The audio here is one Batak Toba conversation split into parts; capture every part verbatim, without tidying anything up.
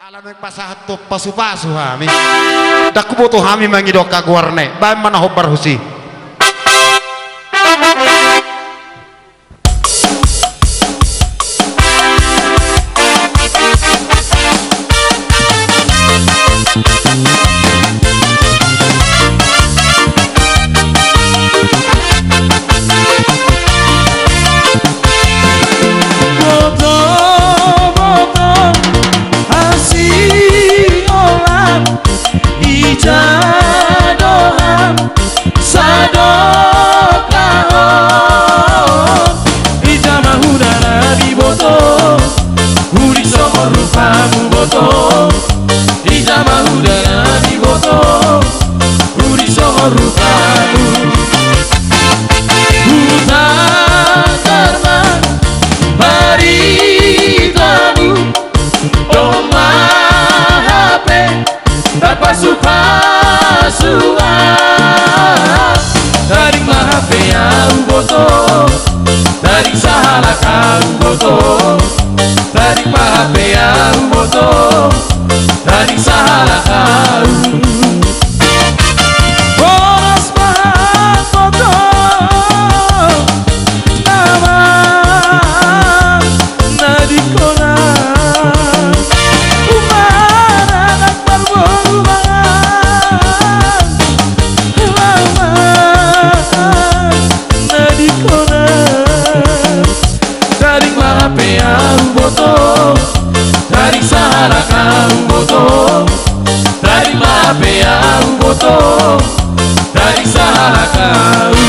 Ala naeng pasahathon pasupasu hami. Ndang huboto hami mangido angka goarna i. Baen ma na hombar husi. Boto, boto, asi olam, ija do ham sadokahon. Ija ma huda na diboto, unik songon rupamu boto. Ija ma huda na diboto, unik songon rupamu. Hutantar ma baritamu, domma hape tarpasupasu ahu. Daging ma hape ahu boto, daging sahalak ahu boto. Daging ma hape ahu boto, daging sahalak ahu. Horas ma hape boto, nama na dikona. Umana na marboru mangan, nama na dikona. Daging ma hape ahu boto, daging sahalak ahu boto. Daging ma hape ahu boto, daging sahalak ahu.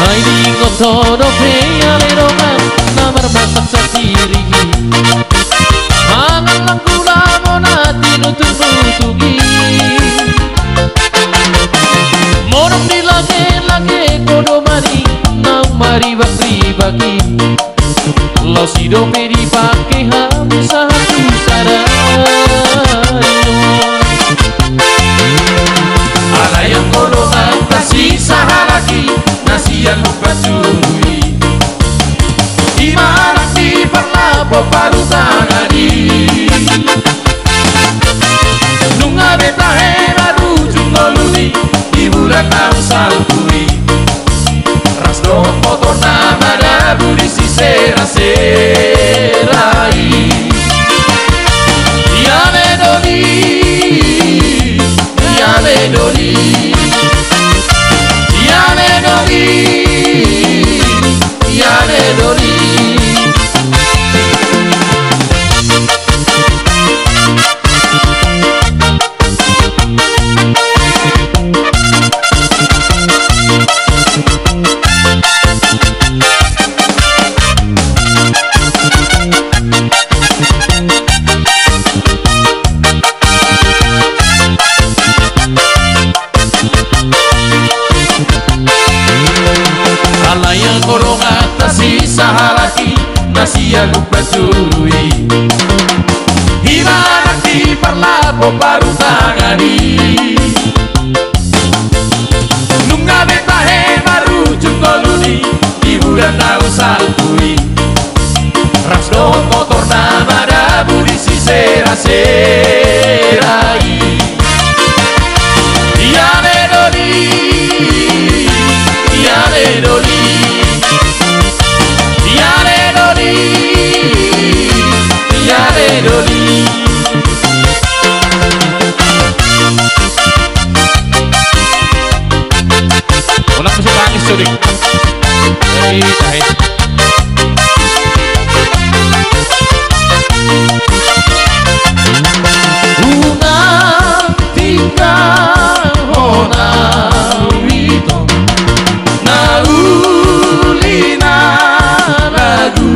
Ai di ingkon ho dope ale dongan na marmata satiring i, mangallang gula mona tinutung-nutung i. Modom dilage-lage ho dope i naung maribak-ribak i. Laos i dope dipake hami sahat tu sadari on. Alai anggo donganta si sahalak i na sian Lumban Julu i, i ma anak ni parlap Parhutangani. Nunga be tahe marujung ngolu ni di bulan naung salpu i, ras dohot motorna madabu di sisera-sera i. Ia be doli, ia be doli, ia be doli, ia be doli. Alai anggo donganta si sahalak i na sian Lumban Julu i, i ma anak ni parlap Parhutangani. Nunga be tahe marujung ngolu ni di bulan naung salpu i, ras dohot motorna madabu di sisera-sera i. Ia be doli, ia be doli, ia be doli, ia be doli. Unang mesti tangis, Sudik. Jadi, tahe. Unang tinggalhon ahu, ito, na uli na lagu.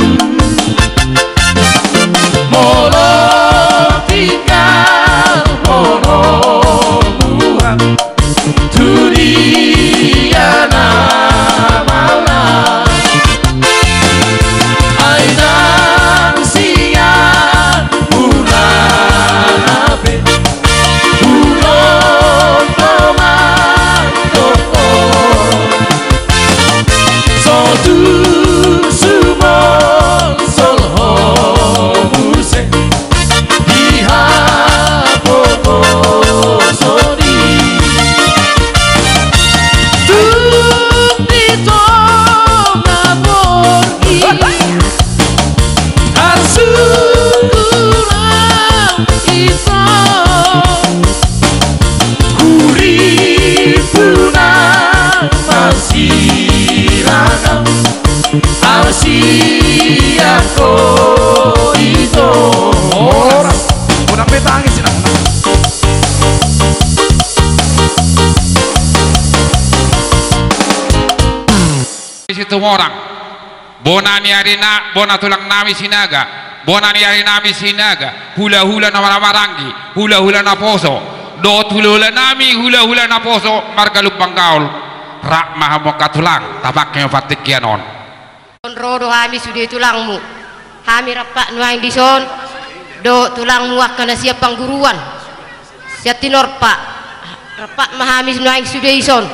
Au sian ho ito. Ora. Unang pe tangis, unang, unang. Situmorang. Bona ni ari na, bona tulang nami Sinaga. Bona ni ari nami Sinaga. Hulahula na marhahamaranggi. Hulahula naposo. Dohot hulahula nami, hulahula naposo. Marga Lumban Gaol. Rap ma hamu angka tulang, tapangke ma partingkian on. On ro do hami sude tulangmu. Hami rampak nuaeng dison dohot tulangmu angka na sian pangguruan, sian Tinorpa. Rampak ma hami nuaeng sude dison.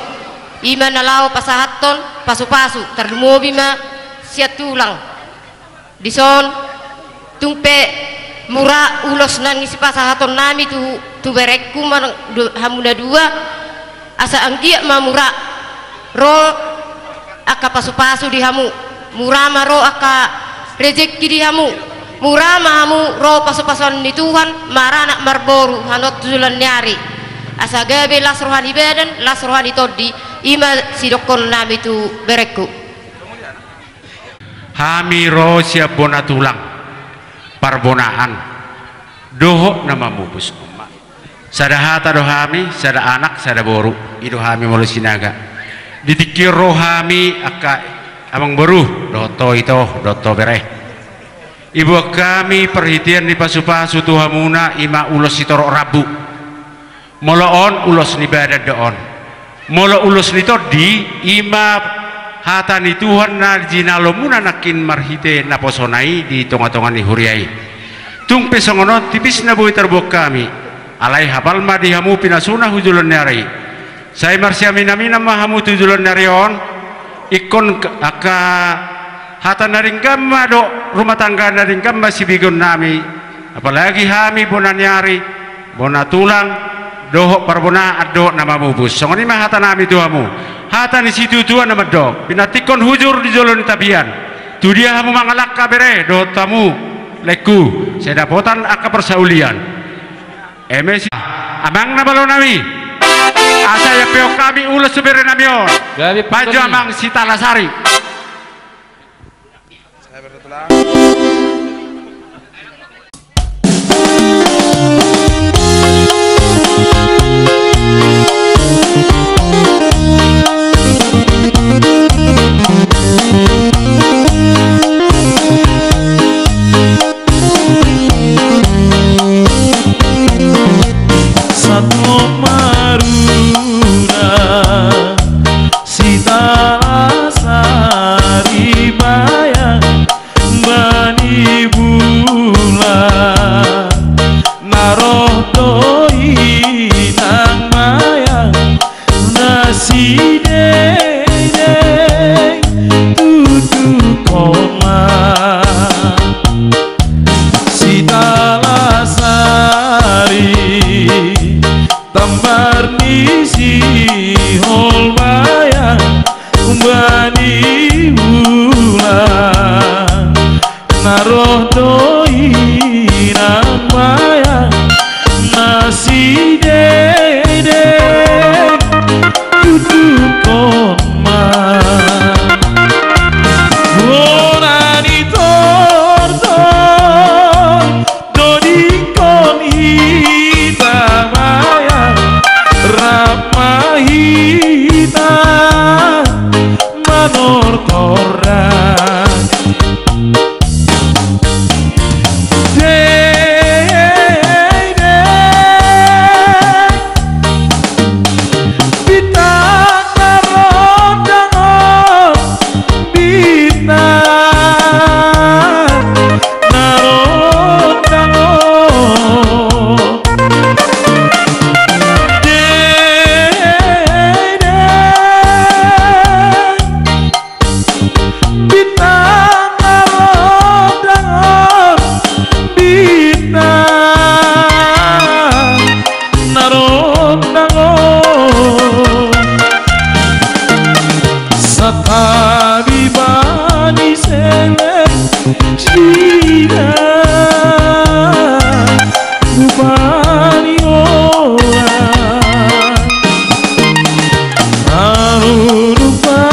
I ma na laho pasahathon pasupasu, tarlumobi ma sian tulang. Dison, tung pe mura ulos na sipasahatonnami tu, tu berengku ma, hamu na dua, asa anggiat ma mura ro angka pasupasu di hamu, mura ma ro angka rejeki di hamu, mura ma hamu ro pasupasuon ni Tuhan, maranak marboru hamu tu joloan ni ari. Asa gabe las roha ni badan, las roha ni tondi, i ma sidokkonnami tu berengku. Hami ro sian bona tulang, parbonaan, dohot na mamupus. Sada hata do hami, sada anak, sada boru, i do hami molo Sinaga. Di tingki on ro hami angka amangboru, dohot ho ito, dohot ho bere. Diboan hami parhitean ni pasupasu tu hamuna, i ma ulos sitorop rambu. Molo on ulos ni badan do on. Molo ulos ni tondi, i ma hata ni Tuhan na jinalomuna nangkin marhite naposona i di tongatonga ni huria i. Tung pe songon on tipis na boi tarboan hami. Alai hapal ma di hamu pinasuna hu joloan ni ari. Sai marsiaminaminan ma hamu tu joloan ni ari on. Ingkon angka hata na denggan ma dohot rumah tangga na denggan ma sibegeonnami. Apalagi hami bona ni ari, bona tulang, dohot parbonaan dohot na mamupus. Songon i ma hatanami tu hamu. Hata ni situatua na mandok, pinantikhon hujur di jolo ni tapian. Tu dia hamu mangalangka bere, dohot hamu laengku, sai dapotan angka parsaulian. Eme si amang na balonami. Asa diampehon hami ulos tu berenami on. Maju amang Sitalasari. Sahat ma rura Sitalasari, bayang bani bulan, na roh do inang bayang na sidede tutu koma. Sitalasari, tambar ni sihol, bayang bani bulan, na roh do inang bayang na sidede tutu koma. Bona ni tortor dodingkon hita, bayang rap ma hita manortor. Dede bintang na rondang on, bintang na rondang on. Dede bintang na rondang on, bintang na rondang on. Santabi bani seleng sida, bani oan, alu rupa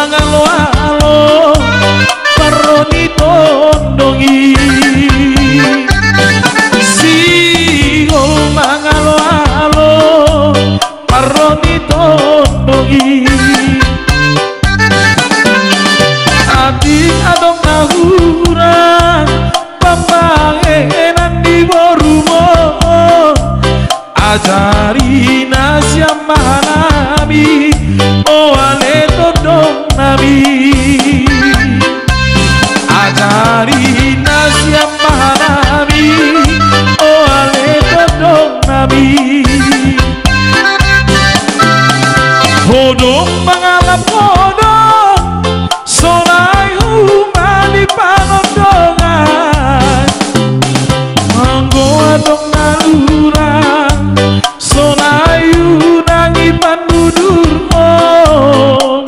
Mangaloalo parro ni tondong i. Sihol mangaloalo parro ni tondong i. Atik adong na hurang pambahenan di borumu. Ajari nasiam ma hanami, o ale tondong nami. Ajari nasiam ma hanami, o ale tondong nami. Ho do mangalap ho do, sonai human di panondongan. Anggo adong na hurang, sonai unang i panudurhon.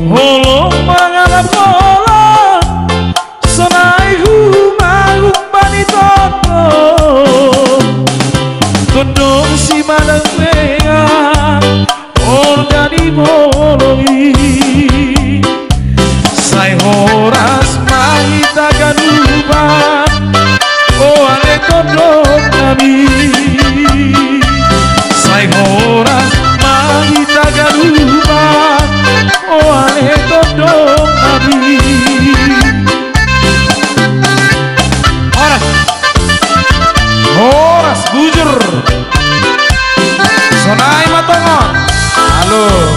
Holong mangalap holong, sonai human humbani tondong. Tondong simadang meang, orga ni bolong i. Sai horas ma hita ganupan, o ale tondong nami. Sai horas ma hita ganupan, o ale tondong nami. Horas. Horas, bujur. Sonai ma tongon. Halo.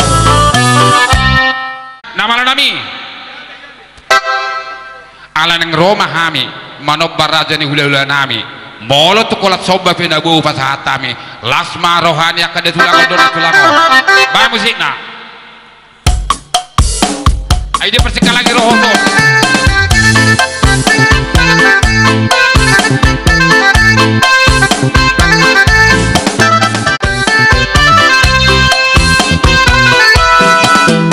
Na malo nami. Ala naeng ro ma hami manomba raja ni hulahula nami. Molo tung holan somba pe na boi pasahat hami. Las ma roha ni angka datulangon, dongan tulang on. Bahen musikna. Ai dia parsingkalangi roha ho.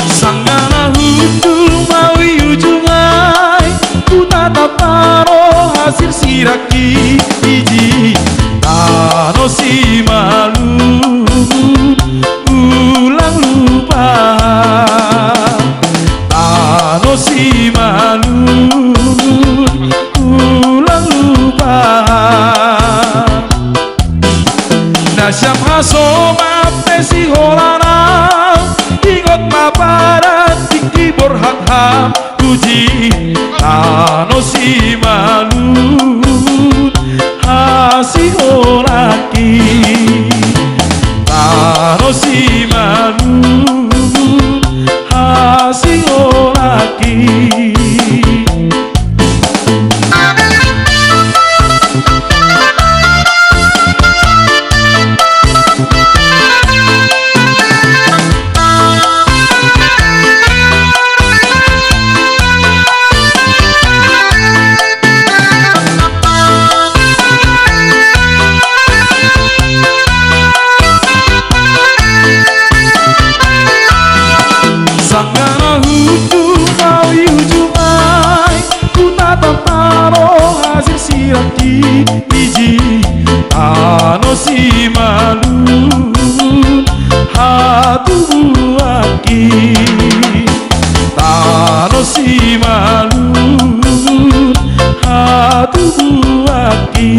Sangana hundul ma i ujung ai, hutatap ma roha sirsirangki, iji tano Simalungun. Ulang lupa tano Simalungun, ulang lupa. Nasiam hasoman pe siholanam, ingot ma padan tingki borhat ham. Uji tano Simalungun hasiholangki. Tano Simalungun hasiholangki. Sangana hundul ma i ujung ai, hutatap ma roha sirsirangki, iji tano Simalungun hatubuanki. Tano Simalungun hatubuanki.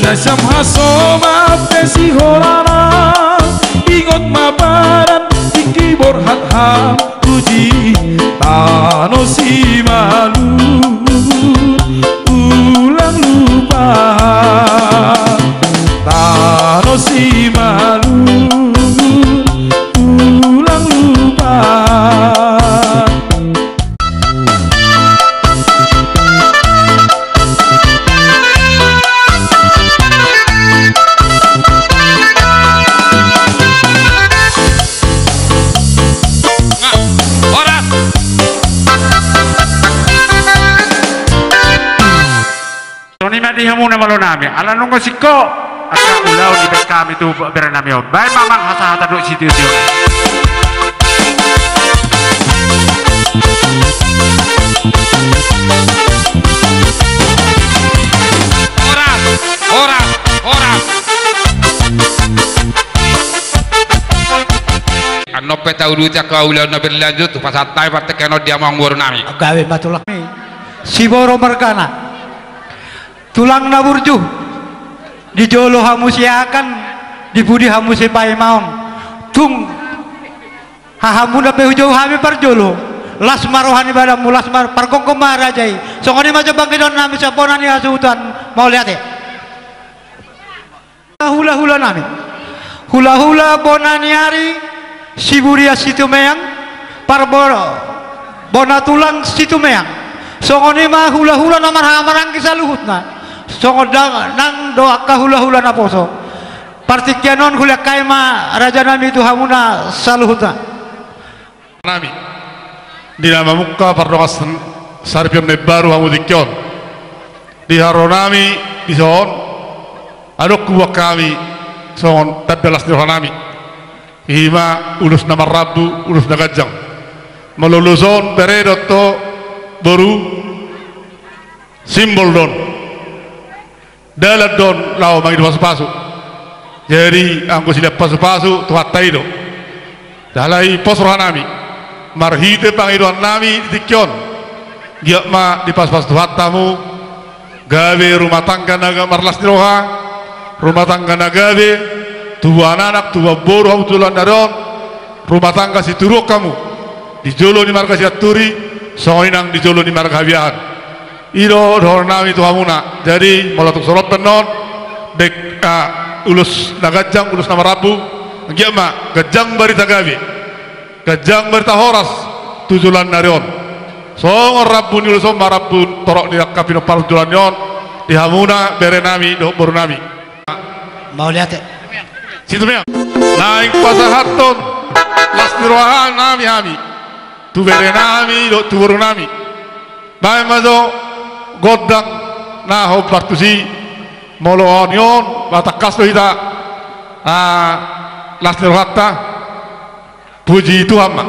Nasiam hasoman pe siholanam, ingot ma padan tingki borhat ham. Uji tano Simalungun, ulang lupa. Tano Simalungun, ulang lupa. Songon i ma di hamuna malo nami, ala nunga singko angka ulaon dibaen hami tu bere nami on. Baen ma amang hasahatan dohot sitio-tio. Horas, horas, horas. Nunga pe tauduti angka ulaon na berlanjut, hupasahat hami partingkian on di amang boru nami. Gabe ma tulang. Siboro margana. Tulang na burju. Di jolo hamu siahaan, di pudi hamu sipaimaon. Tung hahamuna pe hujou hami parjolo. Las ma roha ni badanmu, las ma pargonggon ma raja i. Songon i ma jo pangidoan nami sian bona ni hasuhuton. Mauliate. Hulahula nami. Hulahula bona ni ari Siburian Situmeang, parbona bona tulang Situmeang. Songon i ma hulahula na marhahamaranggi saluhutna. Songon nang, nang do angka hulahula naposo. Partingkian on hulehon hami ma raja nami tu hamuna saluhutna. Nami. Di na mamungka pardongansaripeon saripeon na imbaru hamu tingki on. Di haroro nami dison, adong huboan hami songon tanda las ni roha nami. I ma ulos na marrambu, ulos na ganjang. Molo ulos on bere dohot boru, simbol do on. Dalan do on laho mangido pasupasu. Jadi anggo silean pasupasu Tuhanta i do. Alai pos roha nami marhite pangidoan nami di tingki on. Giot ma dipasupasu Tuhanta hamu. Gabe rumah tangga na gabe marlas ni roha. Rumah tangga na gabe. Tubuan anak, tubuan boru hamu tu joloan ni ari on. Rumah tangga situruon hamu. Di jolo ni marga Sianturi. Songon i nang di jolo ni marga Habiahan. I do dohonon nami tu hamuna. Jadi molo tung so ro pe annon, dek, ah, ulos na ganjang, ulos na marrambu, anggiat ma ganjang barita gabe, ganjang barita horas tu joloan ni ari on. Songon rambu ni ulos on ma rambu torop ni angka pinompar tu joloan ni on, di hamuna bere nami dohot boru nami. Mauliate. Situmeang. Naeng pasahathon las ni roha nami hami tu bere nami dohot tu boru nami. Baen ma jo gondang na hombar tusi. Molo on i on, ba tangkas do hita, ah, las ni rohanta. Puji Tuhan ma.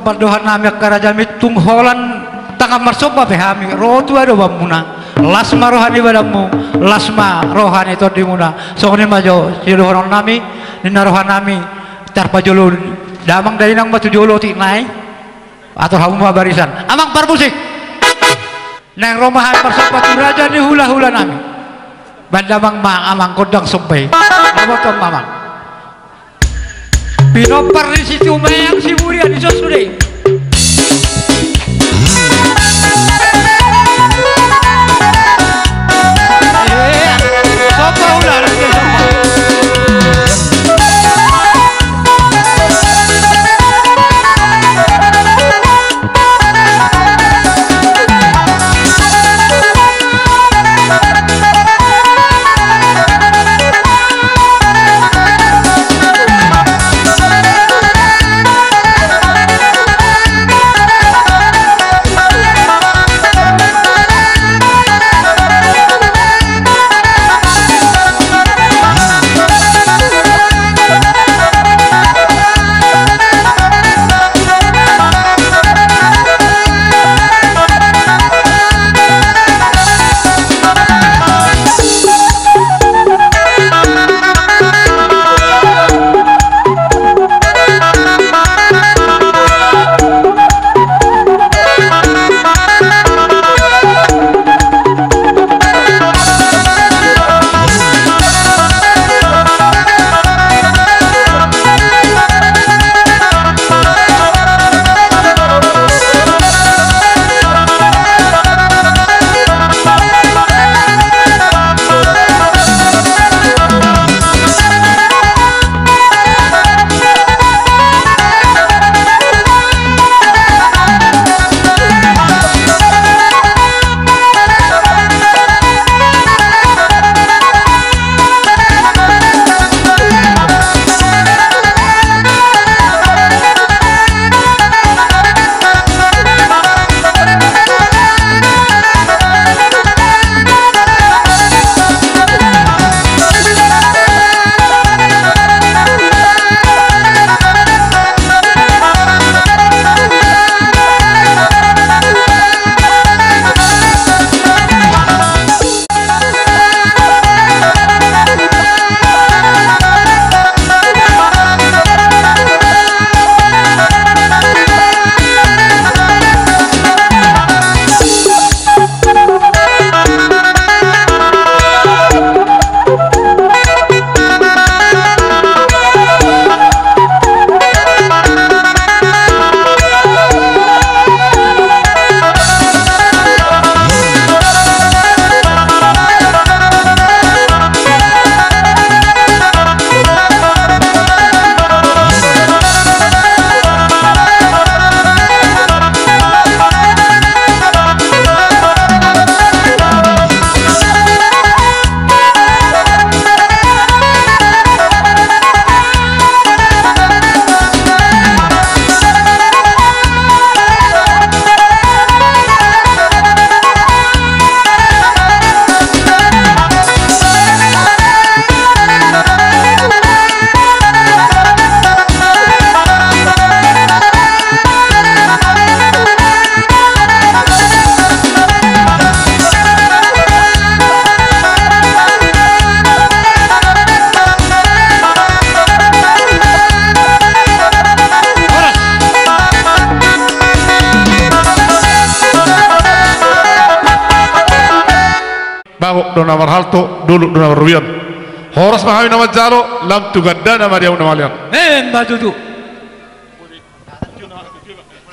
Pardohan nami angka raja, tung holan tangan marsomba pe hami, ro tu adopanmuna. Las ma roha ni badanmu, las ma roha ni tondimuna. Songon i ma jo sidohonon nami, ninna roha nami. Tarpajolo damang dainang ma tu jolo otik nai. Atur hamu ma barisan. Amang parmusik. Naeng ro ma hami marsomba tu raja ni hulahula nami. Baen damang ma amang gondang somba i. Botohon ma amang. Pinompar ni si Tumeang Siburian i, son sude. Iya. Somba hulahula, somba. Bagot do na marhalto, dolok do na marrobean. Horas ma hami na manjalo, lam tu gandana ma di hamu na mangalean. Emma tutu.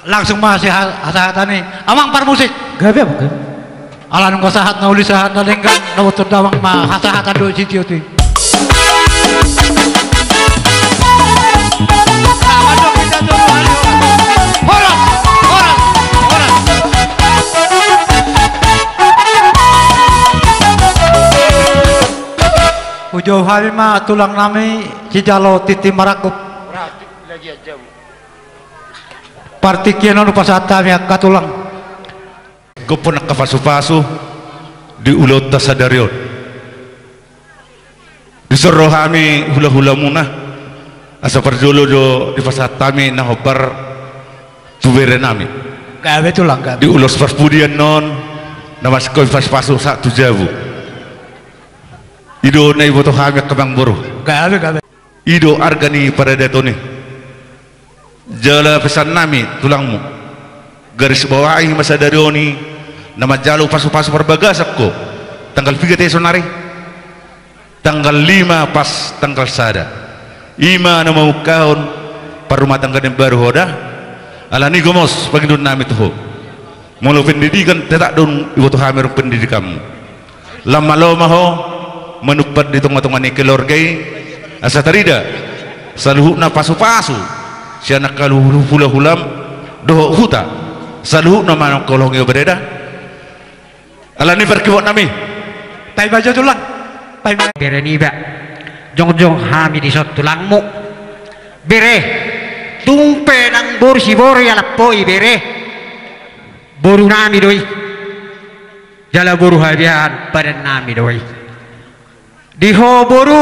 Langsung ma si ha-, hasahatan i. Amang parmusik. Gabe apa, gabe? Ala nunga sahat na uli, sahat na denggan, na boto damang ma hasahatan do sitioti. Horas, horas, horas. Hujou hami ma tulang nami sijalo tintin marangkup. Partingkian on hupasahat hami angka tulang. Gophon angka pasupasu di ulaonta sadari on. Dison ro hami hulahulamuna, asa parjolo do dipasahat hami na hombar tu Bere nami. Gabe tulang, gabe. Di ulos parpudian on, na masingkop pasu-pasu sahat tu jabu. I do na iboto hami angka amangboru. Gabe, gabe. I do arga ni paradaton i. Jala pesan nami tulangmu. Garis bawahi ma sadari on i, na manjalo pasu-pasu parbagasan ho. Tanggal piga te sonari? Tanggal lima pas tanggal sada. I ma na mamungkahon parrumatanggaan baru ho da. Alani i gomos pangidoan nami tu ho. Molo pendidikan tetap do iboto hami adong pendidikanmu. Lam malo ma ho manumpak di tonga-tonga ni keluarga i, asa tarida saluhutna pasu-pasu sian angka hula-hulam dohot huta. Saluhutna manang kolong i bere da. Alani parkibot nami. Taima jo tulang. Taima. Bere niba. Jongjong hami dison tulangmu. Bere. Tung pe nang boru Siboroi Alampoi bere. Boru nami do i. Jala boru habiahan padan nami do i. Di ho boru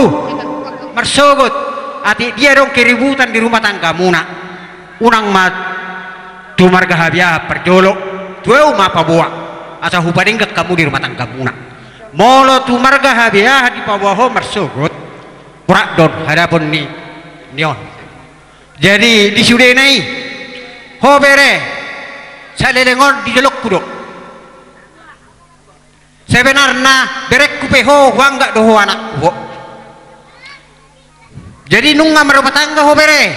marsogot, atik dia adong keributan di rumah tanggamuna, unang ma tu marga habiahan parjolo, tu ahu ma paboa, asa hupadenggan hamu di rumah tanggamuna. Molo tu marga habiahan dipaboa ho marsogot, horat do on hadapon ni, ni on. Jadi di sudena i, ho bere, saleleng on di jolongku do. Sebenarna berengku pe ho, huanggap do ho anakku ho. Jadi nunga marumah tangga ho bere.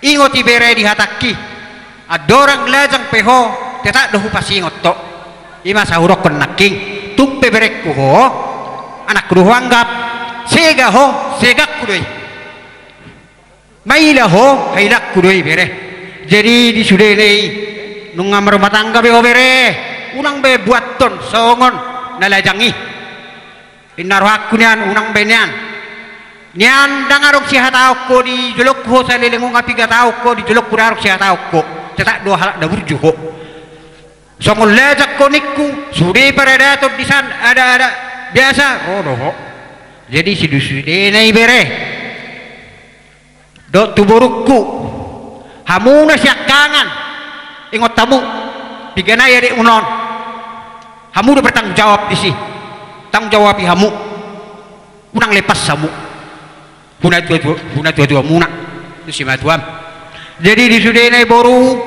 Ingot i bere di hatangki. Andorang lajang pe ho, tetap do hupasingot ho. I ma sa hudokkon nangkin. Tung pe berengku ho, anakku do huanggap. Sega ho, segangku do i. Maila ho, hailangku do i bere. Jadi di sudena i, nunga marumah tangga be ho bere, unang be buathon songon na lajang i. Inna rohangku nian, unang be nian. Nian ndang adong sihataon ho di jolongku ho saleleng on, apiga taon ho di jolongku ndang adong sihataon ho. Tetap do halak na burju ho. Songon lajang ho ningku, sude paradaton disan, ada-ada biasa, ro do ho. Jadi di sudena i bere. Dohot tu borungku, hamu na siangkangan, ingot hamu, piga nai adekmuna on. Hamu do bertanggung jawab disi. Tanggung jawabi hamu. Unang lepas hamu. Huna tua-tua, huna tua-tuamuna. Tu simatuam. Jadi di sudena i boru,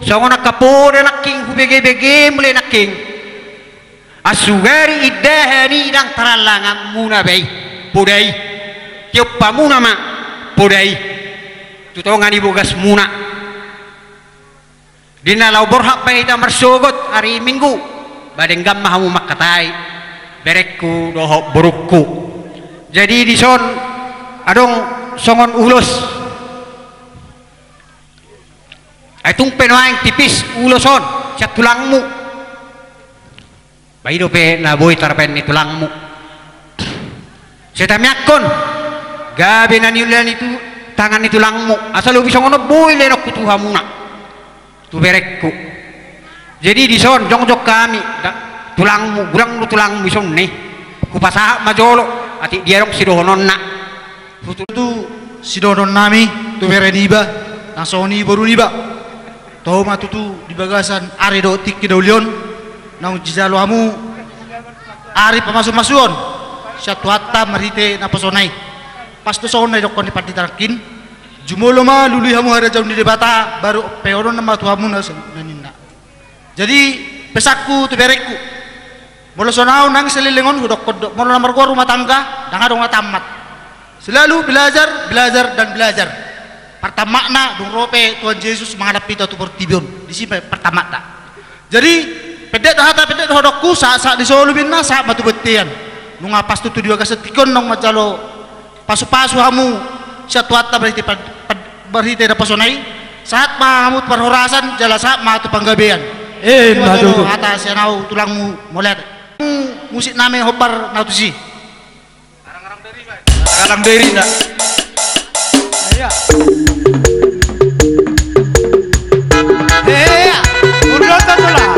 songon angka poda nangkin, hubege-bege mule nangkin. Asugari indahan i ndang tarallanganmuna be i, poda i. Tiop hamuna ma poda i tu tonga ni bogasmuna. Di na laho borhat be hita marsogot ari Minggu, ba denggan ma hamu mangkatai berengku dohot borungku. Jadi dison adong songon ulos. Ai tung pe nuaeng tipis ulos on sian tulangmu. Ba i dope na boi tarbaen ni tulangmu. Sai tamiangkon gabe na niula ni tu tangan ni tulangmu, asa lobi songon on boi leononku tu hamuna, tu berengku. Jadi dison jongjong hami, da, tulangmu, godang do tulangmu dison ni. Hupasahat ma jolo, atik dia adong sidohononna. Tutu sidohonon nami tu bere niba, nang songon i boru niba. Toho ma tutu di bagasan ari dohot tingki na uli on, naung jijalo hamu ari pamasu-masuon sian Tuhanta marhite naposona i. Pas do songon na didokkon ni pandita nangkin, jumolo ma lului hamu harajaon ni Debata, baru peonon ma tu hamu na ninna. Jadi, pesanku tu berengku. Molo songon au nang saleleng on hudokkon do, molo na margoar rumah tangga, ndang adong na tammat. Selalu belajar, belajar, dan belajar. Partammatna, dung ro pe Tuhan Jesus mangalap hita tu portibi on. Disi pe partammatna. Jadi, pendek do hata, pendek do hodongku, sahat-sahat ni solu ninna, sahat ma tu bontean. Nunga pas tutu di bagasan tingki on naung manjalo pasu-pasu hamu sian Tuhanta marhite pa-, pa-, marhite naposona i, sahat ma hamu tu parhorasan, jala sahat ma tu panggabean. Emma tutu. Hata sian au tulangmu, mauliate. Musik nami hombar na tusi. Galang Beri na. Iya. Iya. Mundur satu lah.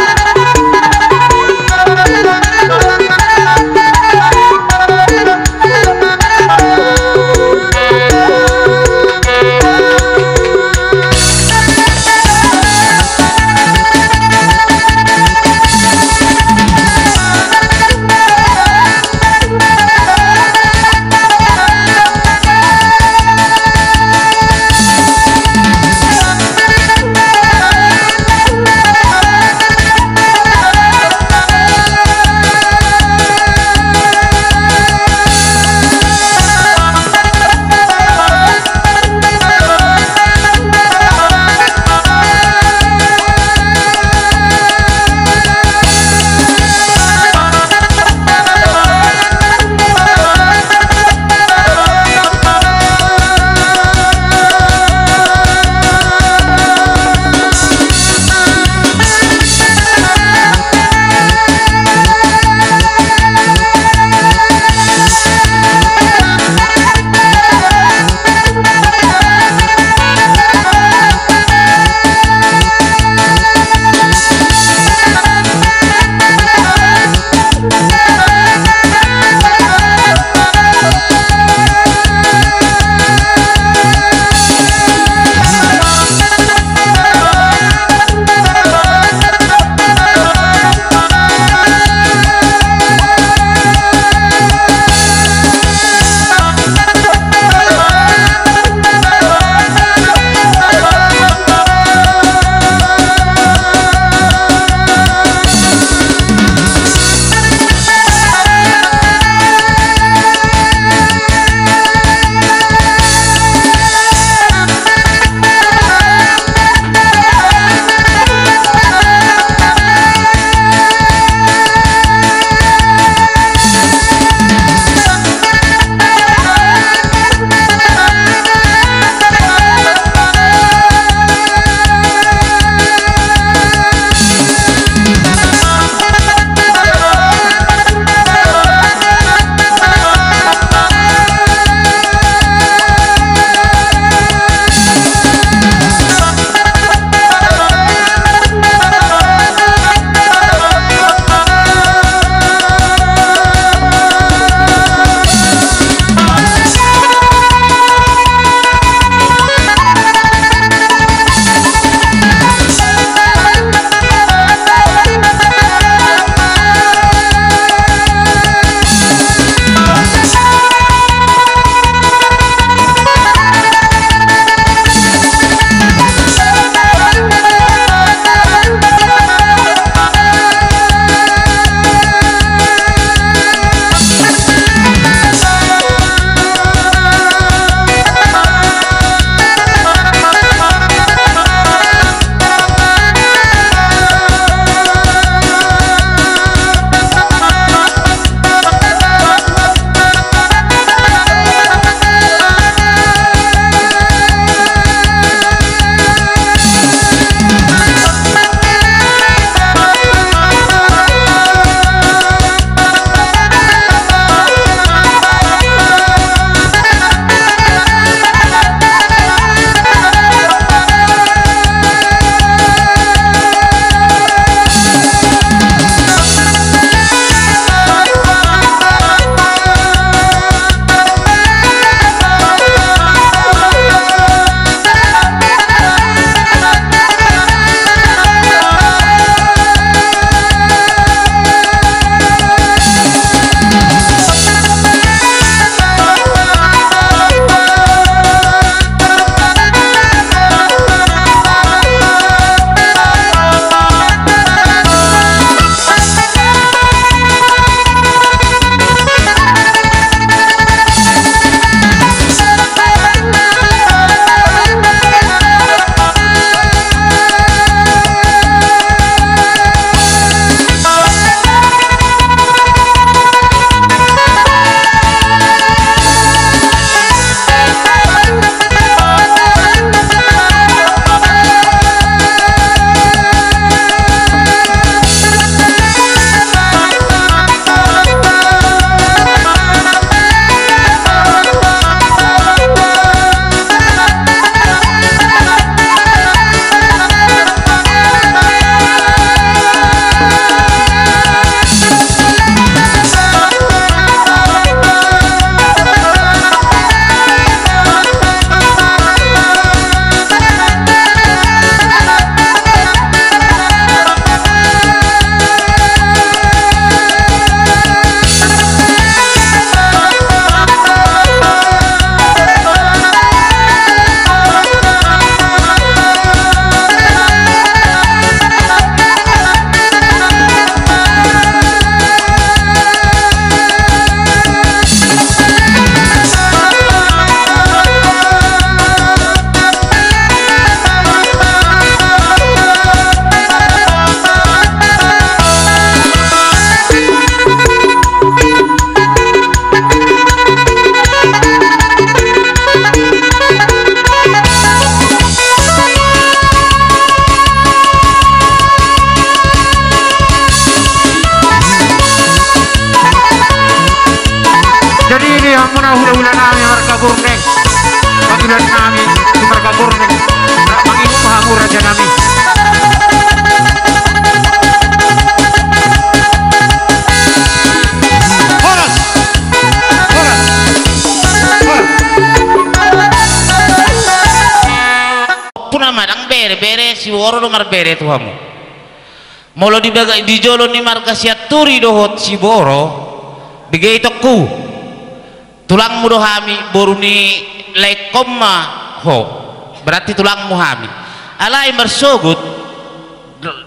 Hulahula nami marga Borneo, patulan nami di marga Borneo, mangihup hamu raja nami. Horas! Horas! Horas! Puna madang bere, bere, Siboro do marbere tu hamu. Molo di baga-, di jolo ni marga Sianturi dohot Siboro, bege itongku. Tulangmu do hami, boru ni laengkon ma ho. Berarti tulangmu hami. Alai marsogot,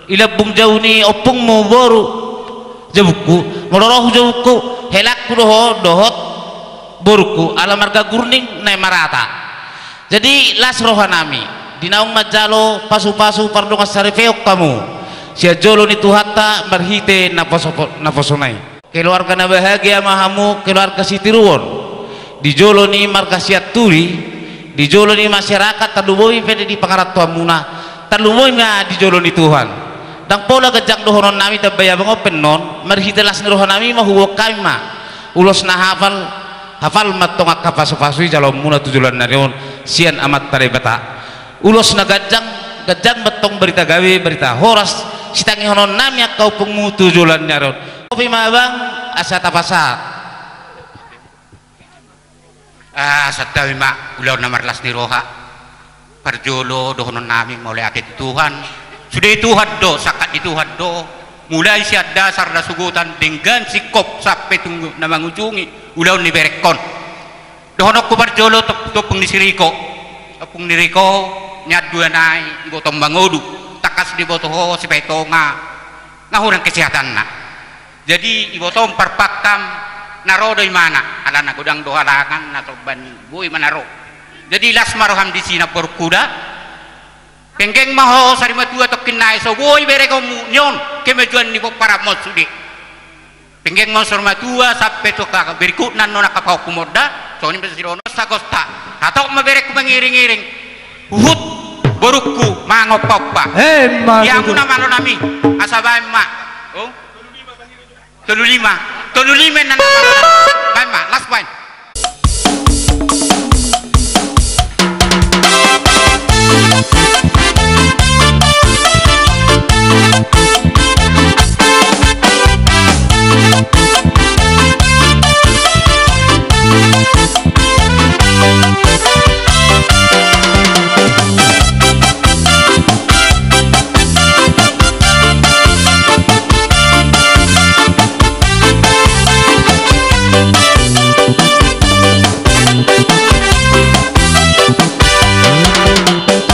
i lambung jau ni ompungmu boru jabungku, molo ro hu jabungku, helangku do ho, dohot borungku, ala marga Gurning, nai marata. Jadi, las roha nami, di naung manjalo pasu-pasu pardongansaripeon hamu, sian jolo ni Tuhanta marhite naposo-, naposona i. Keluarga na bahagia ma hamu, keluarga sitiruon. Di jolo ni marga Sianturi, di jolo ni masyarakat, tarlumobi pe di pangarantoanmuna, tarlumobi ma di jolo ni Tuhan. Ndang pola ganjang dohonon nami, tambai abang on pe annon, marhite las ni roha nami ma huboan hami ma ulos na hafal, hafal ma antong angka pasu-pasu i jaloonmuna tu joloan ni ari on sian Amanta Debata. Ulos na ganjang, ganjang ma antong barita gabe, barita horas, sitangihonon nami angka ompungmu tu joloan ni ari on. Tapi ma abang, asa tapasahat. Ah, santabi ma, ulaon na marlas ni roha. Parjolo dohonon nami mauliate tu Tuhan. Sude Tuhan do, sangkap ni Tuhan do. Mulai sian dasar na sogotan denggan singkop sampe tu na mangujungi ulaon ni berengkon. Dohononku parjolo tu, tu ompung ni si Riko. Ompung ni Riko, nian dua nai, ibotom mangodu. Tangkas diboto ho, Sipaitonga. Nga hurang kesehatanna. Jadi, ibotom parpangkam, na ro do imana. Alana godang do halangan, na somba ni boi ma na ro. Jadi, las ma roham disi na borungku da. Penggeng ma ho sari matua tongkin nai so boi berengonmu, nion, kemajuan ni pomparanmon sude. Penggeng ma ho sari matua, sampe tu angka berikutna annon angka pahompu monda, songon i ma sidohonon sagosta. Hatop ma berengku mangiring-iring. Huhut, borungku, mangompa-ompa. Emma tutu. Ia muna malo nami, asa baen ma. Oh? Tolu lima. Tolu lima na, baen ma, las baen.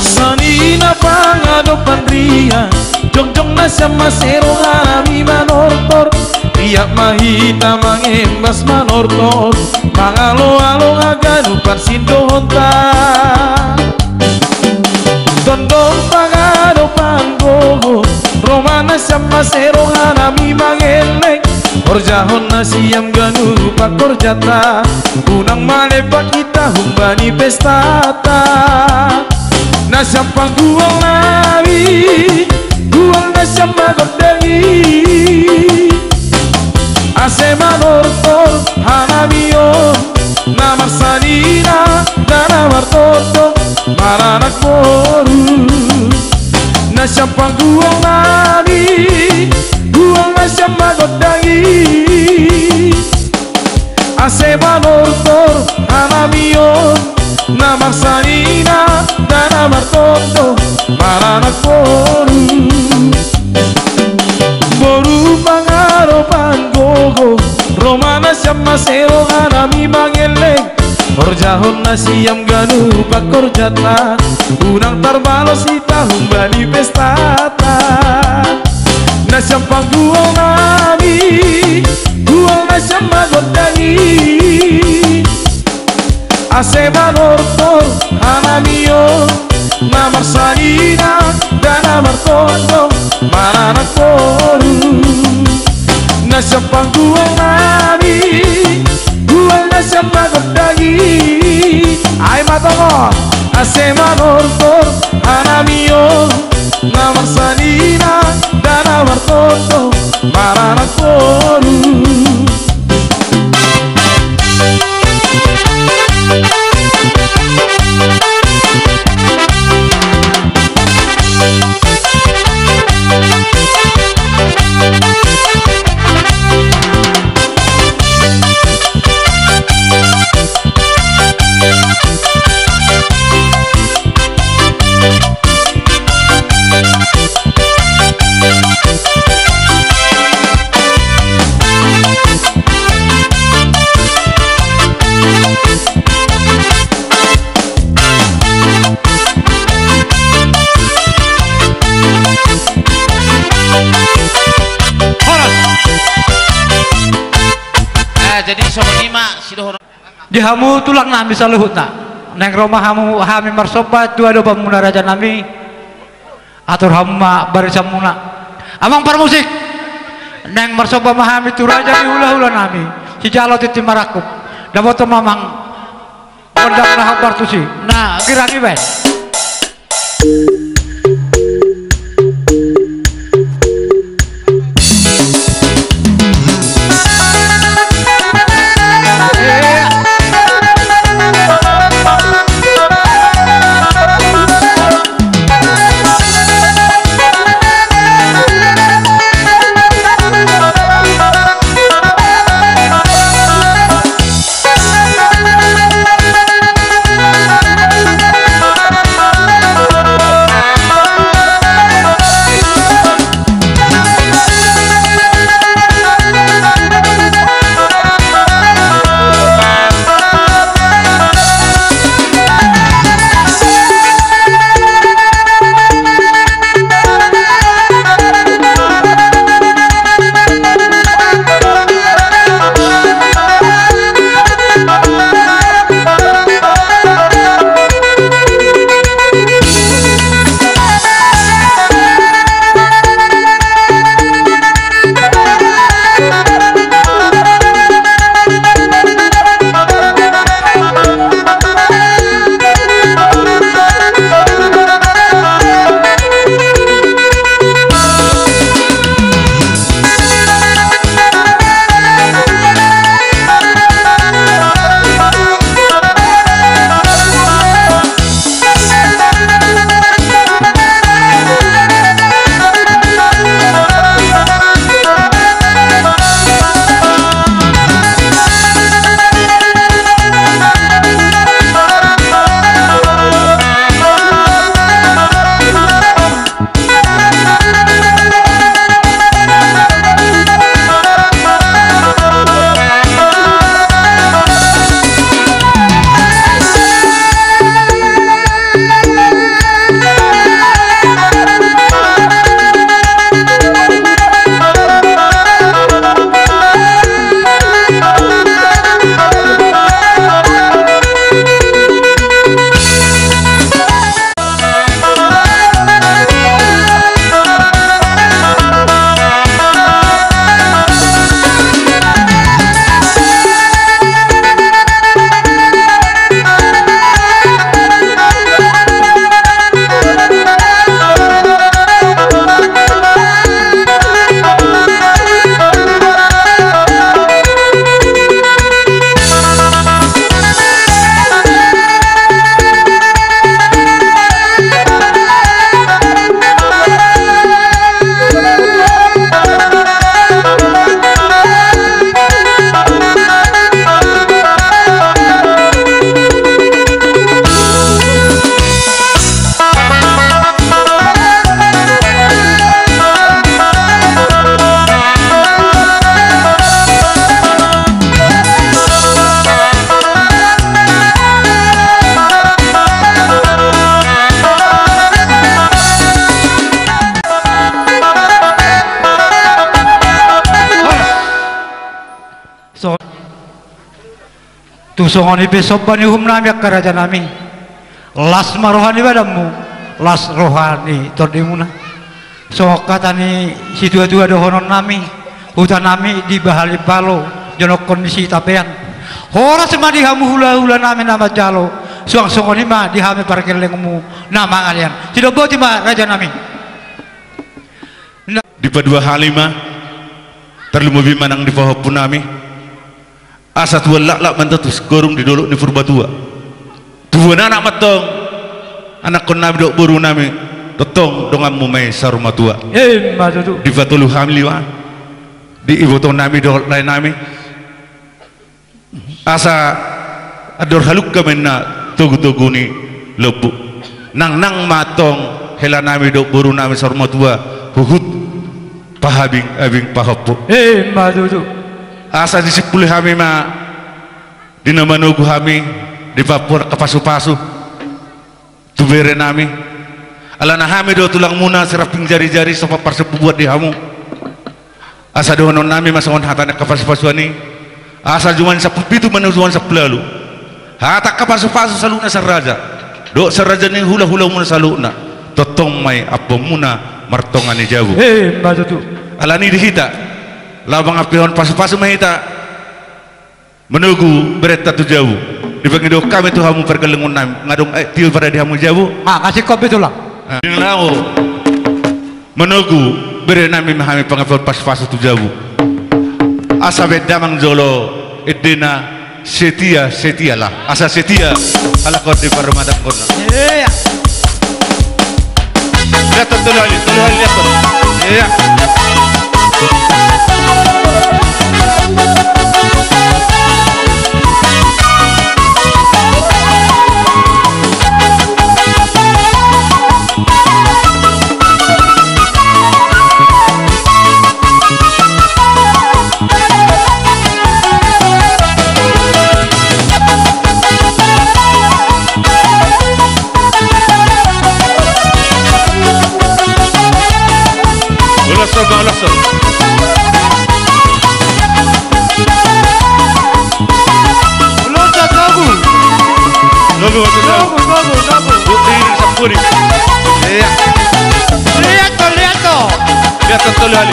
Sanina pangadopan rian, jongjong nasiam ma sero hanami manortor. Riap ma hita mangembas manortor, mangalo-alo haganupan sindohonta. Tondong pangadopan gogo, ro ma nasiam ma sero hanami mangelek. Horjahon nasiam ganup angka horjanta, unang malepak hita humbani pestanta. Nasiam panggual nami, gual nasiam ma gondang i. Ase manortor hanami on, na marsanina, na, na martoto, maranak boru. Nasiam panggual nami, gual nasiam ma gondang i. Ase manortor hanami on, na marsanina, na, na martoto, maranak boru. Boru pangadopan gogo, ro ma nasiam ma sero hanami mangelek. Horjahon nasiam ganup angka horjanta, unang tarbalos hita humbani pestanta. Nasiam panggual nami, gual nasiam ma gondang i. Ase manortor hanami on, na marsanina, na, na martoto, maranak boru. Nasiam panggual nami, gual nasiam ma gondang i. Ai ma tongon, ase manortor hanami on, na marsanina, na, na martoto, maranak boru. Jadi songon i ma sidohonon. Di hamu tulang nami saluhutna, naeng ro ma hamu hami marsomba tu adopan muna raja nami. Atur hamu ma barisan muna. Amang parmusik, naeng marsomba ma hami tu raja ni hulahula nami, sijalo tintin marangkup. Dapoton ma amang gondang na hombar tusi. Na girang iba. So, tu songon i pe somba ni uhum nami angka raja nami. Las ma roha ni badanmu, las roha ni tondimuna. Songon hata ni situa-tua dohonon nami, huta nami di Bahalimbalo, jonongkon ni Sitapean. Horas ma di hamu hula-hula nami na manjalo, suang songon i ma di hami pargellengmu na mangalean. Sidok boti ma raja nami. Na- Dipaduahali ma, tarlumobi ma nang di pahompu nami. Asa tuan laklak ma antong tu Singorung di dolok ni Purbatua. Tubuan anak ma antong, anakkon nami dohot boru nami, tongtong donganmu ma i saur matua. Ima tutu. Dipatolu hami ma, di iboto nami dohot lae nami. Asa andor halungka ma inna togu-togu ni lombu. Nangnang ma antong hela nami dohot boru nami saur matua, huhut pahabing-abing pahompu. Ima tutu. Asa disimpuli hami ma di na manogu hami, dipampuhon angka pasu-pasu tu bere nami. Alana hami do tulangmuna siramping jari-jari, sompat parsimpubuan di hamu. Asa dohonon nami ma songon hata ni angka pasu-pasuan i. Asa jumadi sampulu pitu manu jumadi sampulu ualu. Hatangka pasupasu saluhutna sian raja dohot sian raja ni hulahulamuna saluhutna. Tongtong ma i ampuonmuna martonga ni jabu. Emma tutu. Alani i di hita laho mangampehon pasupasu ma hita. Manogu berenta tu jabu. Dipangidohon hami tu hamu pargellengonnami, nga adong aek tio parade hamu jabu. Nga singkop be tulang. Di na laho manogu berenami ma hami pangampehon pasupasu tu jabu. Asa baen damang jolo endena setia, setialah. Asa setia halak on di parrumatanggaonna. Liathon tolu hali, tolu hali liathon. Ulos on, ulos on. Ulos on, nogu. Nogu, nogu, nogu, nogu. Bukti ini sampuri. Iya. Lihat tuh, lihat tuh. Lihat tuh, tuh, lihat.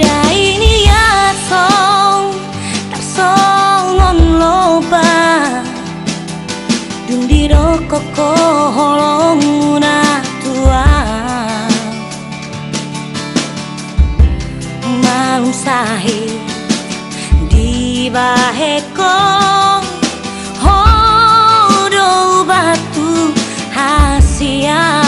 Dai ni asong tarsongon loba. Dung didok ho holongmuna tu ahu, malum sahit dibahen ho, ho do batu hasian.